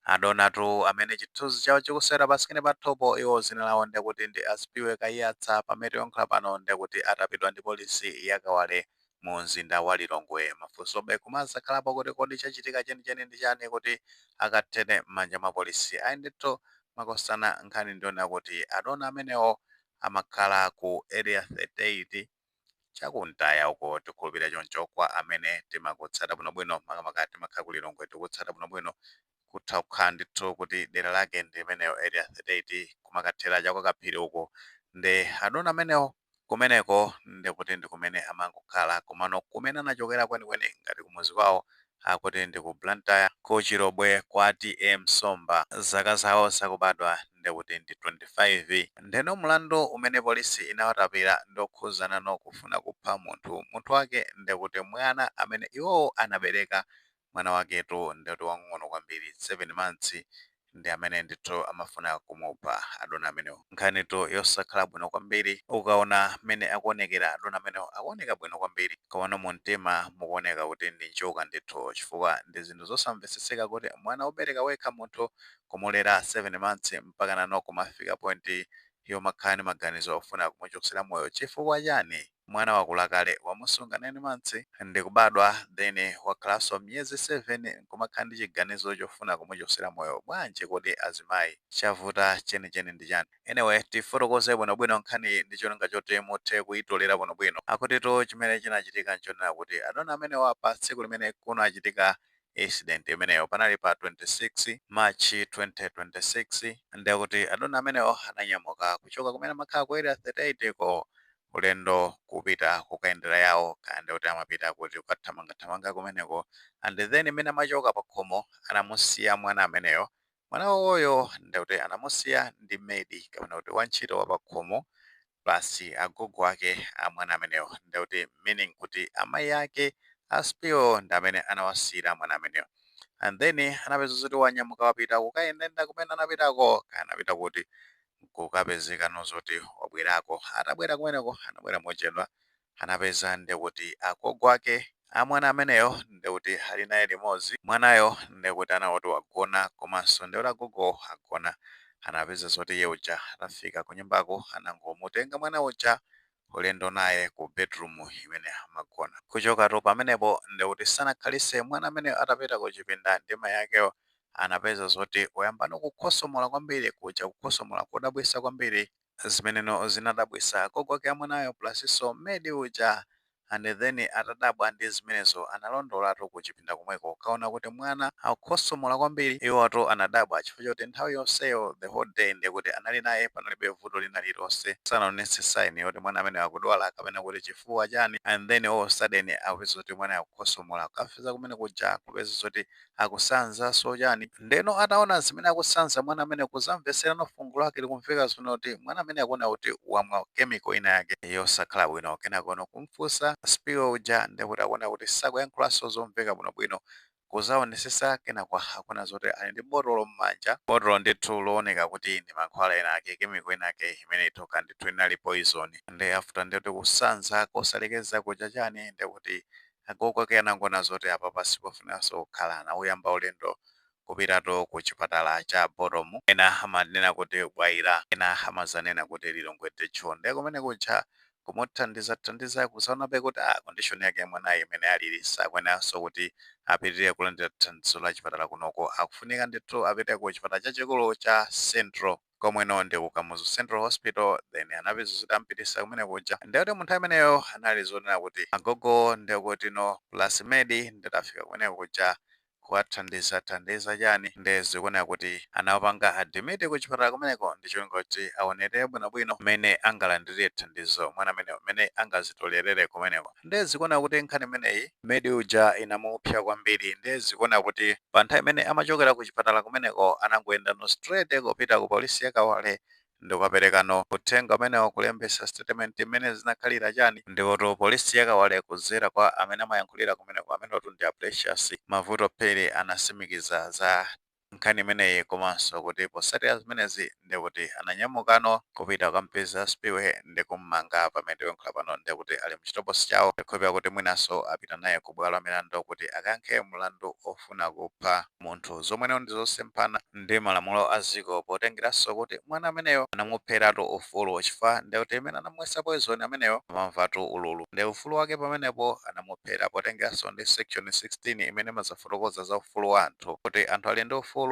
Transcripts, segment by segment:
Adonatu amene chithunzi chawo chikusewera pa screen pathupo, iwo zina lawo ndekuti ndi Aspiwe Kaiyatsa. Pamene tikuyankhula pano, ndekuti atapidwa ndi polisi yakawale mu mzinda wa Lilongwe. Mafunsobe kumazakhalapo kuti kodi chachitika chenicheni ndi chani kuti akathere m'manja mwa polisi? Ayi ndithu makosana, nkhani ndiona kuti adona amenewo amakhala ku Area 38 chakuntaya uko, tikhulupirira choncho. Kwa amene timakutsata bwinobwino, makamaka timakhala ku Lilongwe, tikutsata bwinobwino, kutha kukhala ndithu kuti dera lake ndi imeneyo, Area 38, kumakathera chakwakaphiri uko. Ndi adona amenewo kumeneko ndikuti ndi kumene amangokhala, komano kumene anachokera kwenikweni ngati kumuzi kwawo akuti ndi ku Blantyre, ku Chirobwe kwa T/A Msomba. Zaka zawo zakubadwa ndikuti ndi 25. Ndeno mlandu umene polisi inawatapira ndokhuzana no kufuna kupha munthu. Munthu wake ndikuti mwana amene iwowo anabereka. Mwana waketu ndikuti wang'ono kwambiri, 7 months, ndi amene ndithu amafuna kumupha adona amenewo. Nkhanitu yosakhala bwino kwambiri. Ukaona mmene akuonekera adona amenewo, akuoneka bwino kwambiri, komano mu mtima mukuoneka kuti ndi njoka ndithu, chifukwa ndi zinthu zosamvetsetseka kuti mwana wobereka wekha, munthu kumulera 7 months, mpaka nano kumafika point yomakhala ndi maganizo ofuna kumuchotsera moyo. Chifukwa chani? Mwana wakula kale, wamusunga 9 months ndikubadwa, then wakhalanso miyezi 7, nkumakhala ndi chiganizo chofuna kumuchotsera moyo. Bwanji kuti azimayi, chavuta chenicheni ndi chani? Anyway, tifotokoze bwinobwino nkhani ndi cholinga choti muthe kuyitolera bwinobwino. Akutitu chimene chinachitika nchonena kuti adona amenewa, pa tsiku limene kunachitika incident imeneyo, panali pa 26 March 2026, ndekuti adona amenewo ananyamuka kuchoka kumene amakhala ku Area 38 ko, ulendo kupita kukayendera yawo, kandi kuti amapita kuti kukathamangathamanga kumeneko. And then imene amachoka pa khomo, anamusiya mwana ameneyo. Mwana wawoyo ndekuti anamusiya ndi maid, kapena kuti wantchito wa pakhomo, plus agogo ake a mwana ameneyo, ndekuti meaning kuti amayi ake aspiwo ndi amene anawasiyira mwana ameneyo. And then anapeza zoti wanyamuka, wapita kukayendayenda kumene anapitako, anapita kuti kukapezeka nozoti wabwerako. Atabwera kumeneko, anabwera mochedwa, anapeza ndekuti agogo ake amwana ameneyo ndekuti ali naye limodzi. Mwanayo ndekuti anawoti wagona, komanso ndekuti agogo agona. Anapeza zoti iye uja atafika ku nyumbako, anangomutenga mwana uja ulendo naye ku bedroom imene amagona. Kuchokatu pamenepo, ndekuti sanakhalise mwana ameneyo. Atapita ku chipinda ndi mayi akewo, anapeza zoti wayambano kukhosomola kwambiri kuja, kukhosomola kodabwisa kwambiri, zimeneno zinadabwisa agogo ake amwanayo plusinso maid uja. And then atadabwa ndi zimenezo, analondolatu ku chipinda komweko, kaona kuti mwana akukhosomola kwambiri. Iwotu anadabwa chifukwa choti nthawi yonseyo, the whole day, ndekuti anali naye, panalibe vuto lina lililonse, sanaonetse sign yoti mwana amene akudwala kapena kuti chifuwa chani. And then all of a sudden akupeza kuti mwana akukhosomola. Kafika kumene kuja, kupeza zoti akusanza chani. Ndeno ataona zimene akusanza mwana amene, kuzamveserano fungo lake likumveka zimene kuti mwana amene akuona kuti wamwa chemical ina yake yosakhala bwino. Kenakono kumfunsa Spiwo uja, ndekuti akuona kuti sakuyankhulanso zomveka bwinobwino. Kuzaonesesa, kenako akuona zoti ali ndi botolo m'manja, botolo ndithu looneka kuti ndi mankhwala ena ake, chemical ina ake imene itoka ndithu inali poison. Ndi after ndikuti kusanza kosalekeza kuja chani, ndikuti agogo ake anangona zoti apa pasipofunanso kukhala, anawuyamba ulendo kupitatu ku chipatala cha Bottom, ena amanena kuti Bwaira, ena amazanena kuti Lilongwe Techo. Ndiye kumene kuja kumuthandiza-thandiza, kusaonabe kuti a condition yake mwanayi imene alili, sakweneranso kuti apitirire kulandira thandizo la chipatala kunoko, akufunika ndithu apite ku chipatala chachikulu cha Central, komweno ndi ku Kamuzu Central Hospital. Then anapeza zoti ampitisa kumene kuja. Ndekuti munthu ameneyo anali zonena kuti agogo ndekuti no plus maid nditafika kumene kuja kuwathandiza thandiza chani, ndi zikuoneka kuti anawapanga admit ku chipatala kumeneko ndi cholinga kuti aonere bwinobwino mmene angalandire thandizo mwana ameneyo, mmene angazitolerere kumeneko. Ndi zikuoneka kuti nkhani imeneyi maid uja inamupsa kwambiri. Ndi zikuoneka kuti pa nthawi imene amachokera ku chipatala kumeneko, anangoyenda no straight kupita ku polisi yakawale ndikukaperekano uthenga umenewo, kulembesa statement imene zinakhalira chani. Ndipotu polisi yakawale, kudzera kwa amene amayankhulira kumeneko, amenewotu ndi a Precious Mavuto Phiri, anasimikiza za Nkhani imeneyi, komanso kuti posatira zimenezi ndikuti ananyamukano kupita kukampeza Spiwe ndi kummanga. Pamene tikuyankhula pano ndikuti ali mchitokosi chawo. Ndikukhulupirira kuti mwinanso apita naye ku bwalo la milandu kuti akayankhe mlandu ofuna kupha munthu, zomwenewo ndi zosemphana ndi malamulo a dziko, potengeranso kuti mwana ameneyo anamupheratu ufulu, chifukwa ndikuti imene anamwesa poison ameneyo amamvatu ululu, ndi ufulu wake pamenepo anamuphera, potengeranso ndi section 16 imene imazafotokoza za ufulu wa anthu, kuti anthu ali ndi ufulu,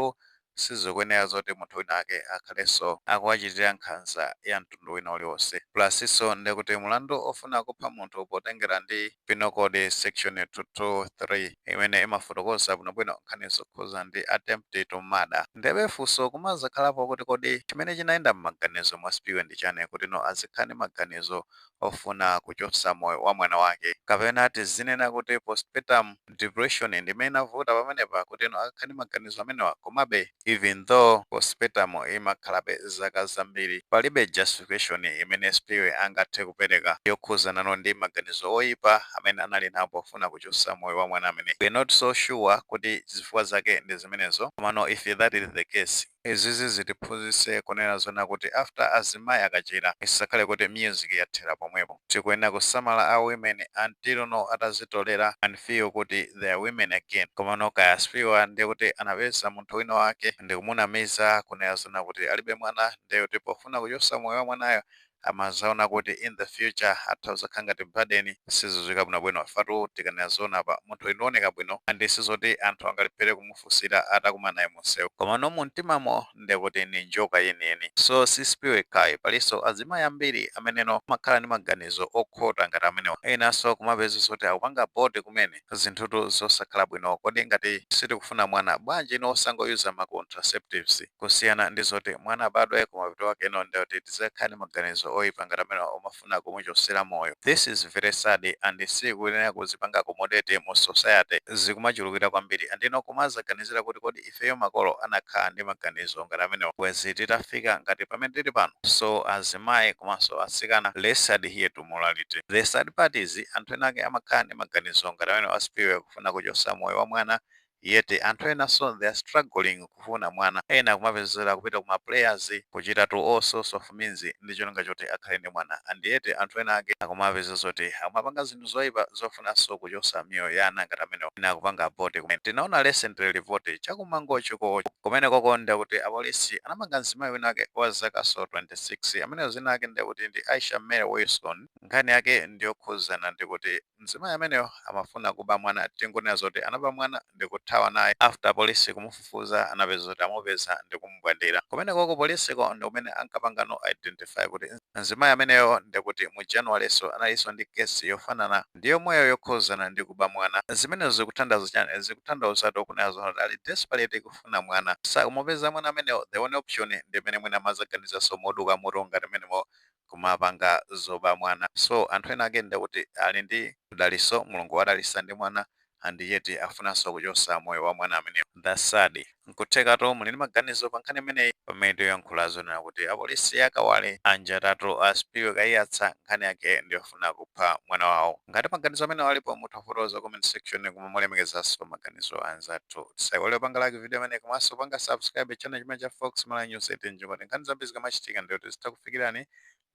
sizikuyenera zoti munthu wina ake akhalenso akuwachitira nkhanza ya mtundu wina uliwonse. Plus inso ndikuti mulandu ofuna kupha munthu, potengera ndi Penal Code section 223 imene imafotokoza bwinobwino nkhani zokhuza ndi attempt to murder. Ndebe funso kumazakhalapo kuti kodi chimene chinayenda m'maganizo mwa Spiwe ndi chani kuti no azikhala ndi maganizo ofuna kuchotsa moyo wa mwana wake? Kapena tizinena kuti postpartum depression ndimene inavuta pamenepa kuti no akakhale ndi maganizo amenewa? Komabe, even though postpartum imakhalabe zaka zambiri, palibe justification imene Spiwe angathe kupereka yokhuzana ndi maganizo oyipa amene anali nawo pofuna kuchotsa moyo wa mwana amene. We're not so sure kuti zifukwa zake ndi zimenezo. Komano if that is the case, izizi zitiphunzitse kunena zona kuti after azimayi akachira, isakhale kuti music yathera pomwepo. Tikuyenera kusamala a women until no atazitolera and feel kuti they are women again. Komano kaya Spiwe ndiye kuti anapeza munthu wina wake ndikumunamiza kunena zona kuti alibe mwana, ndiye kuti pofuna kuchotsa moyo wa mwanayo amazaona kuti in the future atha kuzakhala ngati burden. Sizidziwika bwinobwino. Fatu tikanena zona pa munthu inooneka bwino, and sizoti anthu angalephere kumufunsira atakumana naye munsewu, komano mumtimamo ndekuti ni njoka yeniyeni. So si Spiwe kai, palinso azimayi ambiri ameneno amakhala ndi maganizo okhota ngati amenewa, enanso kumapeza zoti akupanga abort kumene, zinthutu zosakhala bwino. Kodi ngati sitikufuna mwana, bwanji ino osangoyuza ma contraceptives, kusiyana ndi zoti mwana abadwe, kumapeto wake ino ndekuti tizakhala ndi maganizo oyipa ngati amenewa omafuna kumuchotsera moyo? This is very sad and sikuyenera kuzipanga accommodate mu society. Zikumachulukira kwambiri, andino kumazaganizira kuti kodi ifeyo makolo anakhala ndi maganizo ngati amenewa, bwezi titafika ngati pamene tili pano? So azimayi komanso atsikana, let's adhere to morality. The sad part is anthu ena ake amakhala ndi maganizo ngati amene aSpiwe kufuna kuchotsa moyo wa mwana, yet anthu enanso they are struggling kufuna mwana. Ena kumapezera kupita kuma prayers, kuchita to all sorts of means ndi cholinga choti akhale ndi mwana, and yet anthu ena ake akumapeza zoti akumapanga zinthu zoyipa zofunanso kuchotsa miyoyo ya ana ngati amenewa, ena akupanga abort kumene. Tinaona recently report chakumangochiko kumene kokonda kuti apolisi anamanga mzimayi wina ake wa zaka so 26, ameneyo zina ake ndikuti ndi Aisha Mary Wilson. Nkhani yake ndiyokhuzana ndikuti mzimayi ameneyo amafuna kuba mwana. Tinkunena zoti anaba mwana ndikuthawa naye. After polisi kumufufuza, anapeza zoti amupeza ndikumugwandira kumene koko. Polisiko ndi kumene ankapangano identify kuti mzimayi ameneyo ndikuti mu January so analinso ndi kesi yofanana ndi yomweyo yokhuzana ndi kuba mwana. Zimenezo zikutanthauza chani? Zikutanthauza kunena zoti ali desperate kufuna mwana, sakumupeza mwana ameneyo. The only option ndi imene mwina amazaganizanso moduka mutu ngati menemo kumapanga zoba mwana. So anthu ena ake ndikuti ali ndi daliso, Mulungu wadalisa ndi mwana, and yet afunanso kuchotsa moyo wa mwana ameneyo. That's sad. Nkuthekatu muli ndi maganizo pa nkhani imeneyi. Pamene toyankhula zonena kuti apolisi akawale anjatatu aSpiwe Kaiyatsa, nkhani yake ndiyofuna kupha mwana wawo. Ngati maganizo amene alipo, mutha kufotokoza comment section, koma mulemekezanso maganizo anzathu. Tisaiwale panga like video imene komanso panga subscribe channel chimene cha Fox Malawi News 18, kuti nkhani zambiri zikamachitika ndiyoti zitakufikirani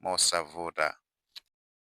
mosavuta.